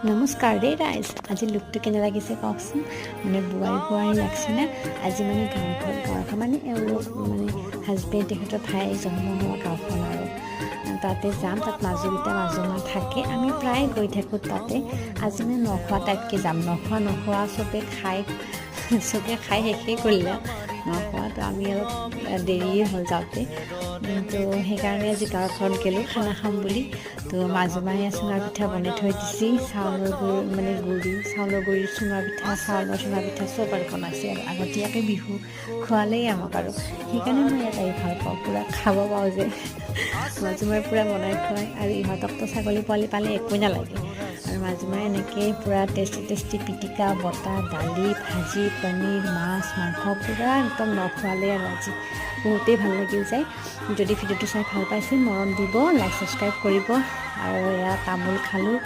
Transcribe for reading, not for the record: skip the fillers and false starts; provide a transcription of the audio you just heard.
নমস্কাৰ দেই ৰাইজ। আজি লুকটো কেনে লাগিছে কওকচোন? মানে বোৱাৰী বোৱাৰী লাগছে নে? আজি মানে গাঁৱৰ গাঁৱৰখন, মানে এওঁলোক, মানে হাজবেণ্ড, তেখেতৰ ভাই জন্ম হোৱা গাঁওখন আৰু তাতে যাম। তাত মাজুকেইটা, মাজুমা থাকে। আমি প্ৰায় গৈ থাকোঁ তাতে। আজি মানে নখোৱা টাইপকৈ যাম। নখোৱা নখোৱা, চবে খাই শেষেই কৰিলে নখোৱা। তো আমি অলপ দেৰিয়ে হ'ল যাওঁতে। তো সেইকাৰণে আজি গাঁৱৰ গ'লোঁ খানা খাম বুলি। তো মাজুমায়ে চুঙা পিঠা বনাই থৈ দিছে। চাউলৰ গুড়ি, মানে গুড়ি, চাউলৰ গুড়িৰ চুঙা পিঠা, চাউলৰ চুঙা পিঠা চব আৰু বনাইছে আৰু আগতীয়াকৈ বিহু খোৱালেই আমাক। আৰু সেইকাৰণে মই ইয়াত আহি ভাল পাওঁ, পূৰা খাব পাওঁ যে। মাজুমাই পূৰা বনাই খুৱায় আৰু ইহঁতকতো ছাগলী পোৱালি পালে একোৱেই নালাগে। আৰু মাজুমাই এনেকৈ পূৰা টেষ্টি টেষ্টি পিটিকা, বটা, দালি, ভাজি, পনীৰ, মাছ, মাংস পূৰা একদম নখুৱালে। আৰু আজি বহুতেই ভাল লাগিল যায়। যদি ভিডিঅ'টো চাই ভাল পাইছে, মৰম দিব, লাইক, ছাবস্ক্ৰাইব কৰিব। আৰু এয়া তামোল খালোঁ।